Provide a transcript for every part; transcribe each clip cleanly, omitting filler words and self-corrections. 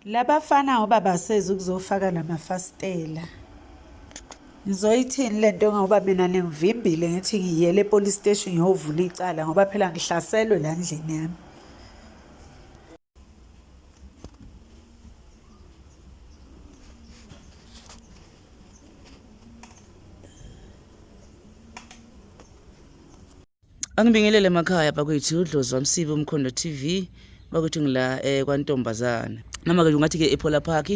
Labafana ngoba basezi ukuzofaka lamafasitela. Ngizoyithini lento ngoba mina ningivimbile ngithi ngiyele epolice station ngiyovula icala ngoba phela ngihlaselwe la ndlini yami. Angibingelele emakhaya bakwethu udlozi wamsibi umkhondo TV bakwethu ngila eh, kwantombazane noma ke ungathi ke ePola Park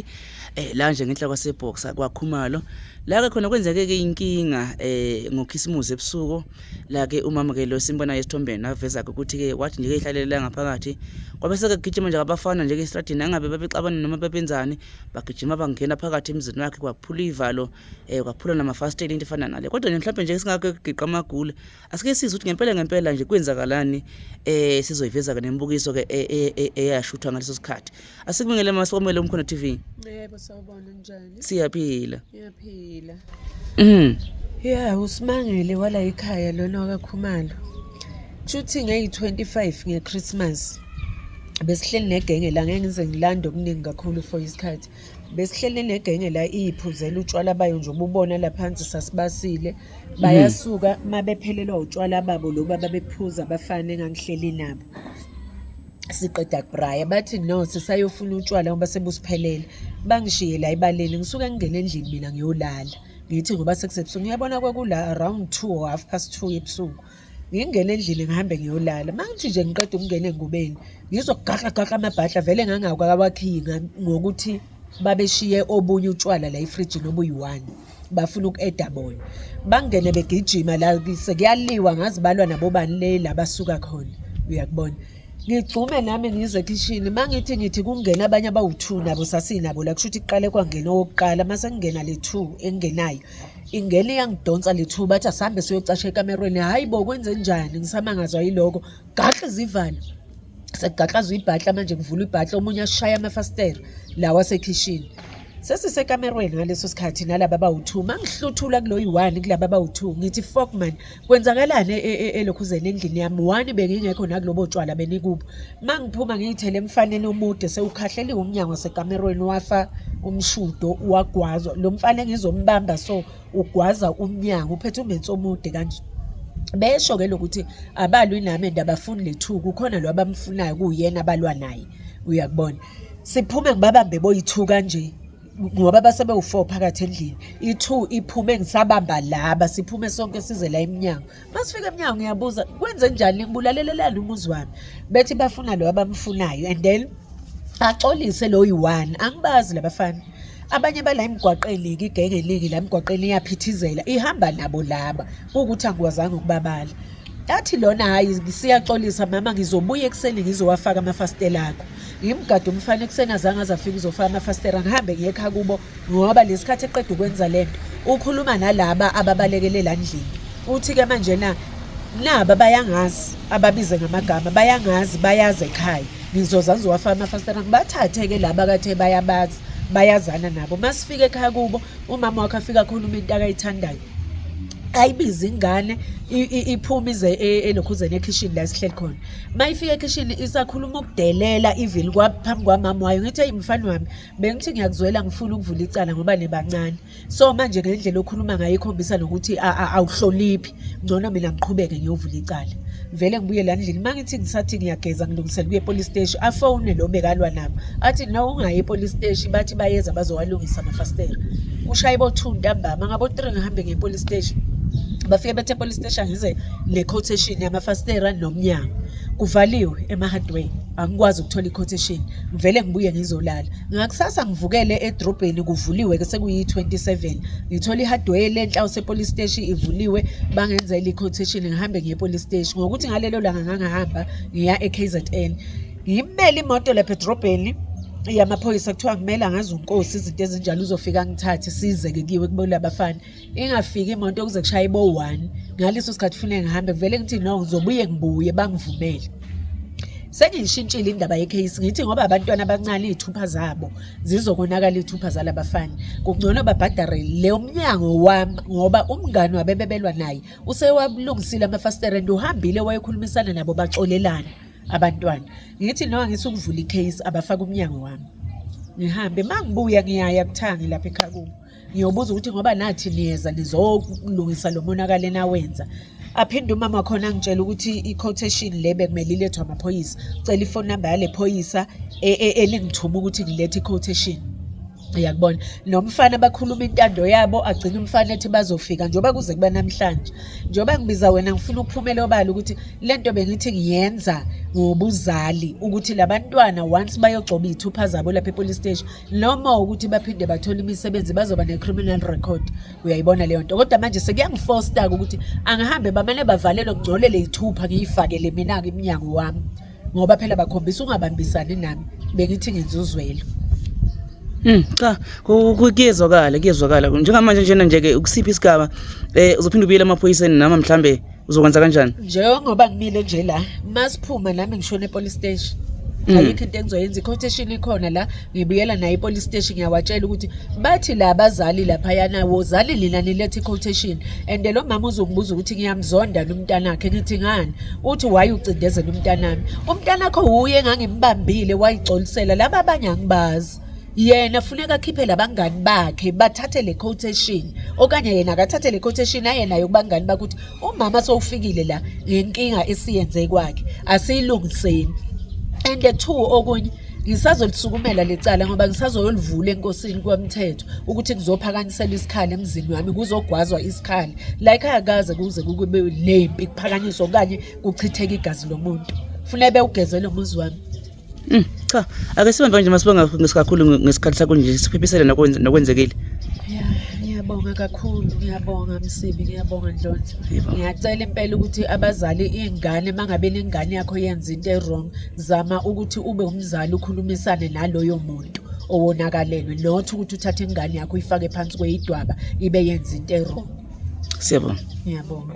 eh la nje ngenhla kwaseBoxer kwaKhumalo la ke khona kwenzeke ke inkinga eh ngokhisimusi ebusuku la ke umama ke lo simbonayo esithombeni aveza ke ukuthi ke wathi nje ke ihlalela ngaphakathi kwabe sekugijima nje abafana nje ke estradini angabe babexabana noma bebenzani bagijima bangena phakathi emzini wakhe kwaphula ivalo eh kwaphula namafasitela into efana nale kodwa nje mhlawumbe nje singake kugiqa amagula Asike sizwe ukuthi ngempela ngempela nje kwenzakalani eh sizoyiveza ke nembukiso ke e, e, e, eyashuthwa ngaleso sikhathi. Asikubingele masikomele Umkhondo TV. Yebo sawubona njani? Siyaphila. Ngiyaphila. Yeah, uSimangele wala ekhaya lona wakaKhumalo. Kushuthi ngeyi-25 ngeChristmas besihleli negenge la ngeke ngize ngilande okuningi kakhulu for isikhathi. Besihleli negenge la iyiphuzela utshwala bayo nje ububona la phansi sasibasile. Bayasuka uma bephelelwa utshwala babo lobu ababephuza abafana engangihleli nabo. Siqeda kubraya bathi no sisayofuna utshwala ngoba sebusiphelele. Bangishiye la ebaleni ngisuke ngingene endlini mina ngiyolala. Ngithi ngoba sekusebusuku ngiyabona kwakula around 2 or half past 2 ebusuku. Ngingene endlini ngihambe ngiyolala. Uma ngithi nje ngiqeda ukungena engubeni ngizwa kugaxa gaxa amabhadla vele ngangakawakhiyi ngokuthi babeshiye obunye utshwala la efrijini obuyi-one bafuna uku-eda bona. Bangene begijima la sekuyaliwa ngazi balwa nabobani le la basuka khona uyakubona. Ngigxume nami ngize ekhishini uma ngithi ngithi kungena abanye abawu-two nabo sasinabo la kusho ukuthi kuqale kwangena owokuqala mase kungena le two engenayo. Ingena iyangidonsa le two bathi asihambe siyocasha ekamerweni. Hhayi bo kwenzenjani ngisamangazwa yiloko. Gaxa izivalo. Sekugaxazwa ibhatla manje kuvulwa ibhatla omunye ashaya amafasitela lawa asekhishini. Sesisekamerweni ngaleso sikhathi nalaba abawu-two. Mangihluthula kulo yi-one kulaba abawu-two ngithi fok man kwenzakalani e, e, e, elokhuzeni endlini yami one bengingekho nakulobo tshwala benikubo. Mangiphuma ngiyithele emfaneni omude sewukhahleliwe umnyango wasekamerweni wafa umshudo wagwazwa. Lo mfana engizombamba so ugwaza umnyango uphethe umensi omude kanje. Besho ke lokuthi abalwi nami and abafuni le two kukhona lo abamfunayo kuwuyena abalwa naye uyakubona. Siphume ngibabambe boyi-two kanje ngoba base bewu-four phakathi endlini i-two iphume ngisabamba laba siphume sonke size la emnyango. Masifika emnyango ngiyabuza kwenze njani ningibulalelelani umuzi wami bethi bafuna lo abamfunayo and then axolise lo yi-one angibazi labafana. Abanye bala emgwaqeni-ke igenge eningi la emgwaqeni iyaphithizela ihamba nabo laba kuwukuthi angikwazanga ukubabala. Athi lona hhayi siyaxolisa mama ngizobuya ekuseni ngizowafaka amafasitela akho. Ngimgade umfana ekuseni azange aze afike uzofaka amafasitela ngihambe ngiye ekhaya kubo ngoba lesikhathi eqeda ukwenza lento ukhuluma nalaba ababalekele la ndlini. Uthi-ke manjena naba bayangazi ababize ngamagama bayangazi bayazi ekhaya ngizoza ngizowafaka amafasitela ngibathathe-ke laba akathe bayabazi bayazana nabo. Masifika ekhaya kubo umama wakhe afike akhulume into akayithandayo ayibize ingane iphume ize elokhuzeni ekhishini la esihleli khona. Uma ifika ekhishini isakhuluma ukudelela ivili phambi kwamama wayo ngithi eyi mfana wami bengithi ngiyakuzwela ngifuna ukuvula icala ngoba nibancane. So manje ngendlela okhuluma ngayo ikhombisa nokuthi awuhloniphi ngcono mina ngiqhubeke ngiyovula icala. Vele ngibuye la ndlini uma ngithi ngisathi ngiyageza ngilungisela ukuya epolice station afone lo bekalwa nabo athi no ungayi epolice station bathi bayeza bazowalungisa amafasitela. Kushaye bo-two ntambama ngabo-three ngihambe ngiye epolice station. Bafike bethi epolice station ngize ne-quotation yamafasitela nomnyango. Kuvaliwe ema-hardware angikwazi ukuthola i-quotation ngivele ngibuye ngizolala. Ngakusasa ngivukele edrobheni kuvuliwe-ke sekuyi-27 ngithola i-hardware lenhla use-police station ivuliwe bangenzela i-quotation ngihambe ngiye e-police station ngokuthi ngalelo langa ngangihamba ngiya e-KZN ngimele imoto lapha edrobheni yamaphoyisa kuthiwa kumele angazi unkosi izinto ezinjalo uzofika angithathe size-ke kiwe kubona abafana ingafiki imoto kuze kushaye bo-one ngaleso sikhathi funeke ngihambe kuvele ngithi no ngizobuye ngibuye bangivumele sengiyishintshile indaba yekheyisi ngithi ngoba abantwana abancane iy'thupha zabo zizokonakala iy'thupha zalabafana kungcono babhadare le mnyango wami ngoba umngani wabebebelwa naye usewalungisile amafasitela and uhambile wayekhulumisana nabo baxolelana abantwana ngithi noma ngithi ukuvula ikheyisi abafake umnyango wami. Ngihambe uma ngibuya ngiyaya kuthangi lapha ekhaya kubo. Ngiyobuza ukuthi ngoba nathi niyeza nizolungisa lo monakalo enawenza. Aphinde umama wakhona angitshela ukuthi i-quotation le bekumele ilethwe amaphoyisa. Cela ifoni number yale phoyisa elingithuma ukuthi ngilethe i-quotation. Uyakubona? Nomfana bakhuluma intando yabo agcina umfana ethi bazofika njengoba kuze kuba namhlanje. Njengoba ngibiza wena ngifuna ukuphumela obala ukuthi le nto bengithi ngiyenza ngobuzali ukuthi labantwana once bayogcoba iy'thupha zabo lapha e-police station noma ukuthi baphinde bathole imisebenzi bazoba ne-criminal record. Uyayibona leyo nto? Kodwa manje sekuyangifosta-ke ukuthi angihambe bamane bavalelwe ngigcolele iy'thupha ngiyifakele mina-ke iminyango wami. Ngoba phela bakhombisa ungabambisani nami bengithi ngenza uzwelo. Cha, kuyezwakala, kuyezwakala. Njengamanje njena nje ke ukusiphi isigaba uzophinda ubuyele emaphoyiseni noma mhlambe uzokwenza kanjani? Njengoba ngimile nje la, masiphuma nami ngishona e-police station. Ayikho into engizoyenza, i-quotation ikhona la, ngibuyela nayo e-police station ngiyawatshela ukuthi bathi la abazali laphayana wozani nina nilethe i-quotation. And lo mama uzongibuza ukuthi ngiyamzonda nomntanakhe, ngithi ngani? Uthi why ucindezela umntanami? Umntanakho wuye engangimbambile wayigcolisela, laba abanye angibazi. Yena funeka akhiphe labangani bakhe bathathe le quotation, okanye yena akathathe le quotation aye nayo kubangani bakhe ukuthi umama sowufikile la ngenkinga esiyenze kwakhe, asiyilungiseni. And the two okunye ngisazolisukumela lecala ngoba ngisazoyolivula enkosini kwamthetho ukuthi kuzophakanyisela isikhala emzini wami, kuzogwazwa isikhala la ekhaya kaze kuze kube nempi kuphakanyiswa okanye kuchitheke igazi lomuntu. Funeka bewugezele umuzi wami. Cha, ake sibambe nje masibonga kakhulu ngesikhathi sakho nje siphiphisele nokwenzekile. Ya, ngiyabonga kakhulu, ngiyabonga Msibi, ngiyabonga Ndlondlo. Ngiyacela impela ukuthi abazali iy'ngane uma ngabe nengane yakho yenza into e-wrong, zama ukuthi ube umzali ukhulumisane naloyo muntu owonakalelwe, not ukuthi uthathe ingane yakho uyifake phansi kweyidwaba ibe yenza into e-wrong. Siyabonga. Ngiyabonga.